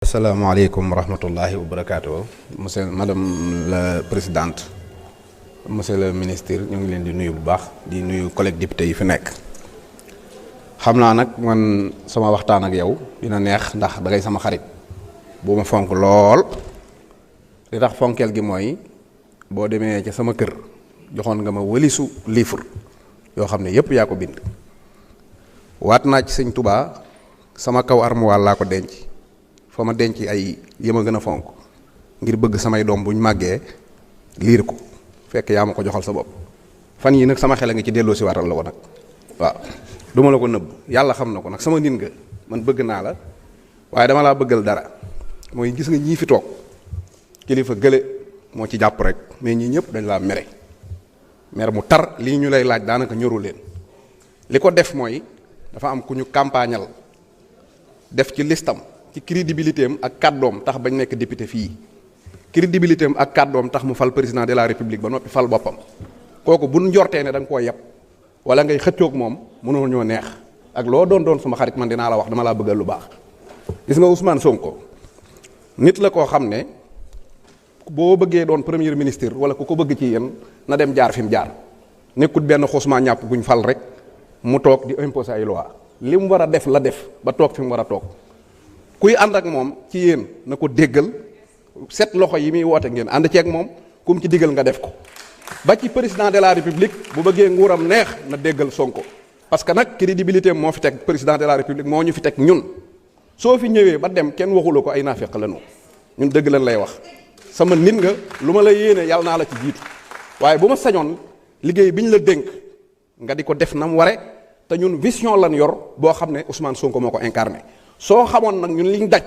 asalaamaaleykum wa rahmatullahi wa barakaatu monsieur madame la présidente monsieur le ministre ñu ngi leen di nuyu bu baax di nuyu collègue député yi fi nekk. xam naa nag man sama waxtaan ak yow dina neex ndax dangay sama xarit bu ma fonk lool li tax fonkeel gi mooy boo demee ca sama kër joxoon nga ma wëlisu livre yoo xam ne yépp yaa ko bind. waat naa ci sëñ Touba sama kaw armoire laa ko denc. fa ma denc ay yi ma gën a fonk ngir bëgg samay doom buñ màggee liir ko fekk yaa ma ko joxal sa bopp fan yii nag sama xel a ngi ci delloo si waatal la ko nag waaw du ma la ko nëbb yàlla xam na ko nag sama nit nga man bëgg naa la waaye dama laa bëggal dara mooy gis nga ñii fi toog kilifa gële moo ci jàpp rek mais ñii ñëpp dañ laa mere mu tar lii ñu lay laaj daanaka ñoru leen li ko def mooy dafa am ku ñu campagnal def ci listam ci crédibilité am ak kàddoom tax bañ nekk député fii crédibilité am ak kàddoom tax mu fal président de la république ba noppi fal boppam kooku bu njortee ne da nga koo yeb wala ngay xëccoog moom mënoo ñoo neex ak loo doon suma xarit man dinaa la wax dama laa bëggal lu baax. gis nga Ousmane Sonko nit la koo xam ne boo bëggee doon premier ministre wala ku ko bëgg ci yéen na dem jaar fi mu jaar nekkut benn xusma ñàpp guñ fal rek mu toog di imposer ay loi li mu war a def la def ba toog fi mu war a toog. kuy ànd ak moom ci yéen na ko déggal set loxo yi muy woote ngeen ànd ceeg moom kum ci digal nga def ko ba ci président de la république bu bëggee nguuram neex na déggal Sonko parce que nag crédibilité moo fi teg président de la république moo ñu fi teg ñun soo fi ñëwee ba dem kenn waxula ko ay naafeq lañu ñun dëgg lañ lay wax sama nit nga lu ma la yéene yàlla naa la ci jiitu waaye bu ma sañoon liggéey bi ñu la dénk nga di ko def na mu ware te ñun vision lan yor boo xam ne Ousmane Sonko moo ko incarné. soo xamoon nag ñun liñ daj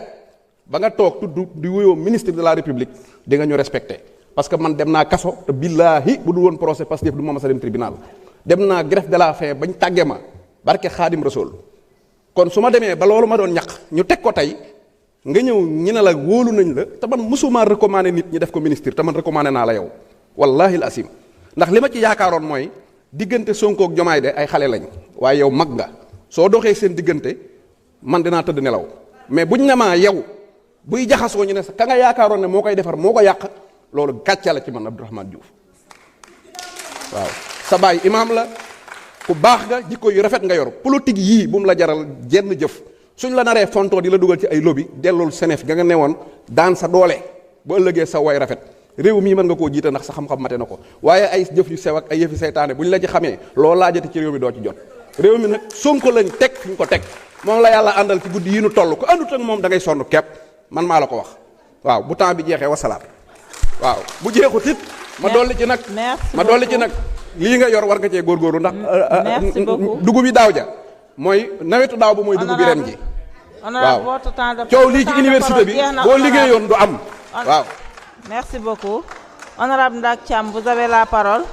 ba nga toog tudd di wuyoo ministre de la république di nga ñu respecté parce que man dem naa kaso te billaahi bu du woon procès parce que du ma mës a dem tribunal dem naa greffe de la faim bañ tàggee ma barke xaadim rasool kon su ma demee ba loolu ma doon ñaq ñu teg ko tey nga ñëw ñi ne la wóolu nañ la te man mësuma recommandé nit ñi def ko ministre te man recommandé naa la yow wallahi al asim ndax li ma ci yaakaaroon mooy diggante Sonko ak Jomaay de ay xale lañ waaye yow mag nga soo doxee seen diggante man dinaa tëdd nelaw mais buñ ne maa yow buy jaxasoo ñu ne ka nga yaakaaroon ne moo koy defar moo ko yàq loolu gàcce la ci man Abdourahmane Diouf waaw sa baay imaam la ku baax nga jikko yu rafet nga yor politique yii bu mu la jaral jenn jëf suñ la naree fontoo di la dugal ci ay lobby dellul senef ga nga newoon daan sa doole ba ëllëgee sa way rafet réew mii mën nga koo jiite ndax sa xam-xam mate na ko waaye ay jëf yu sew ak ay yëfi seytaane buñ la ci xamee loo laajati ci réew mi doo ci jot réew mi nag Sonko lañ teg fi ñu ko teg moom la yàlla àndal ci guddi yi nu toll ko àndut ak moom da ngay sonn kepp man maa la ko wax waaw bu temps bi jeexee wasalaam waaw bu jeexut it ma dolli ci nag lii nga yor war nga cee góorgóorlu ndax dugub bi daaw ja mooy nawetu daaw ba mooy dugub bi ren ji waaw coow lii ci université bi boo liggéeyoon du am waaw merci beaucoup honorable Ndak Thiam vous avez la parole.